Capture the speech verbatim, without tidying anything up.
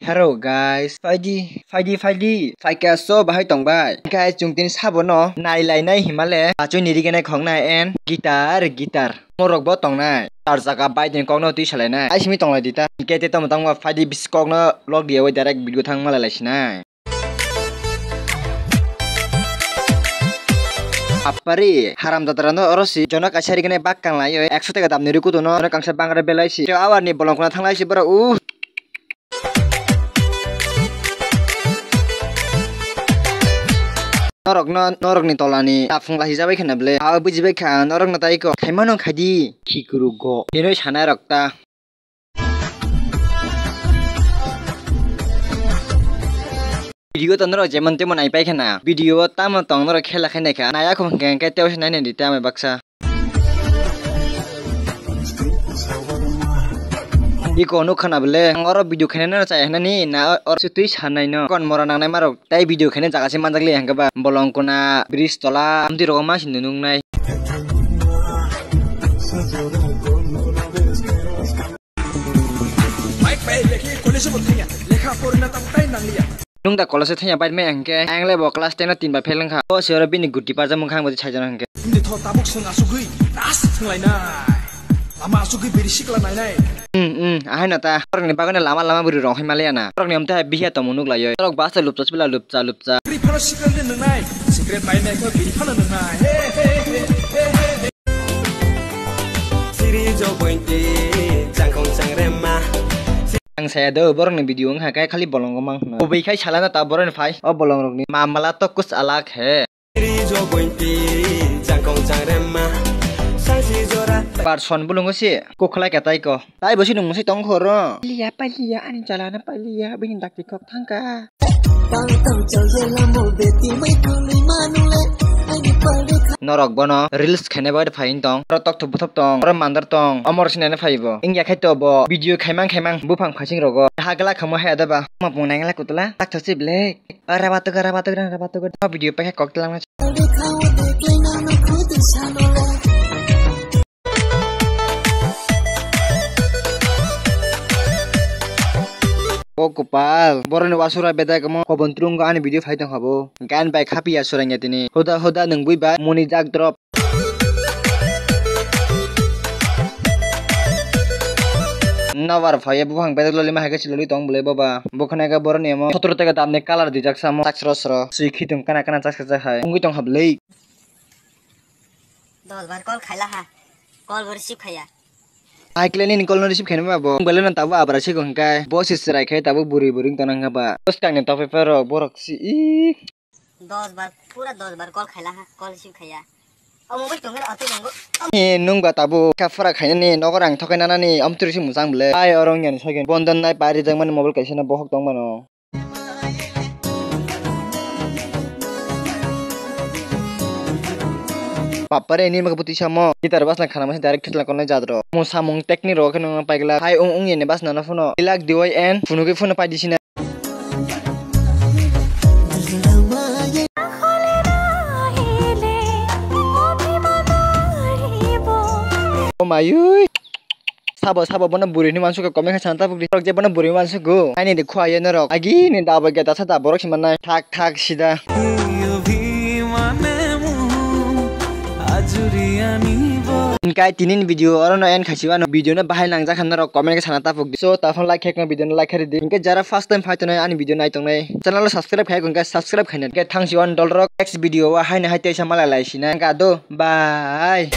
Hello guys, phaidi, phaidi, phaidi. Phaikha so bahai tongbai. Guys, chwng tini sabono nailainai himale. Achoi ni rigenai khoknai and guitar, guitar. Morok bo tongnai. Tar jaga bai tini kokno twi salainai. Ai simi tonglai di ta. Kete tamo tangma phaidi bis kokno log diya oi direct video thang malai laisinai. Apari, haram jatra no oro si, jono kaisa rigene bak kang lai, ekso taka dam ni rwi kutu no, jono kangsa bangra belai si. Teo awar ni bolong khuna thang lai si borok, uh. Norok no, norok ni tola ni, ta phung lai si jabai khana ble. Aw, buji bai kha, norok no tai ko, khaima no khai di, khikuru go. Hinoi sanai rok ta. Video to norok jemon temon nai pai khana. Video o tamo tong norok khela khai nai kha. Nai akhum hwnkhe hwnkhe tei waisa nai nai di tamo baksa. Iko nuk khana bole. Ang oro video khainai no chaya hinani na or se twi sanai no. Kon mora nangnai marok tai video khainai jaga se manjak le hwnkhe ba bolong kuna bridge tola amtwi rogo ma sindi nuknai. Bike bai lekhi college bo thangya, lekha porina tabuk tai nangliya. Nung da college thangya bike mai hwnkhe, ang le bo class ten o tin bai fail wngkha. O se oro bini guti parjak mungkha ang bo sai jana hwnkhe. Hindi tho tabuk swng asugwi, ras thwnglainai. Lama asugwi biri sikla nainai. Hmm, hmm, ahai no ta. Borokni bagwi no lama lama bwrwi rong hai maliya na. Borokni omte hai bihiya tongmung nuk laioi. Borok bus o lupcha sibila lupcha lupcha. Biri phano sikla nwngnai, sikret bai nai kho biri phano nwngnai. He, he, he, he, he. Siri jo bointi, changkong changrema. Ang saya do, borok ni video wngkha khe khali bolongo mang hwnwi. Kubui khai salana ta borok ni phai, o bolong rok ni. Mamala to kuch alag hai. Siri jo bointi, changkong changrema. Sangsi jora. Person bolongo si, kokhlai ka tai ko. Tai bo si nung si tong khoro. Paliya, paliya, ani chalana paliya, bini dakti kok thangka. Norok bono reels khaina bagwi phaiyung tong, oro tokthok buthok tong, oro mandar tong, omo rok sinani phaibo. Wngya khai to bo video khaimang khaimang buphang phaising rogo. Ha glak khamwi haya da ba. Mapung nai glak kutula. Takthok si ble. Ora batuga, ora batuga, ora batuga. Video paikha kok tilang. O kopal, boroni wasura bedai kamo kobon trungo ani video phai tong habo. Gan bai khapiya suranya tini. Hoda hoda nung bui bai muni jak drop. Nobar phaiya buphang bedek loli ma hai khe siloli tong bwlai boba. Bo khwnai khe boroni amo sotoro taka damni colour dijak samo. Chak sro sro. Swi khitung kana kana chak chak hai. Wngwi tong ha bwlai. Dos bar call khaila ha. Call bo receive khaiya. Ai kle nini call no receive khaina ma bo. Bwlai no tabuk abra se hwnkhe. Bo se chwrai khai tabuk bwrwi bwrwi wng tong nang kha ba. Bwskang ni topoi phai rok borok si i. Dos bar, pura dos bar call khaila ha. Call receive khaiya. O mobile tong atwi nungo. Ni nung ba tabuk kha phara khaina ni nogo rang thokai nana ni amtwrwi se mwchang bwlai. Ai oro wngya ni sogen. Bondon nai pari jak mani mobile kaisa no bohok tong mano. Bapare ni maka putui samo guitar basna khana masa direct thwtla konai jadro. Mo samung technique rok kheno paigla hai ung ung yene basna no phuno ilak diwi en phunugwi phuno paidi sina. O mayui. Sabo, sabo, bono bwrwi hinwi uansukha, comment khe sana tabuk di. Norok je bono bwrwi uansukgo. Aini de khua ye norok. Agi ni da bai geta sa da borok si mannai. Thak, thak, sida. Hinkhe tini ni video oro no end khaisi wano. Video no bahai nangjak kha norok comment khe sana tabuk di. So, taphano like khe, video no like khe ridi. Hinkhe jara first time phai tongnai ani video nai tongnai, channel o subscribe khai, hinkhe subscribe khaina. Hinkhe thangsi wano dolrok next video o haino hai teisa malai lai sina. Hinkhe ado, bye.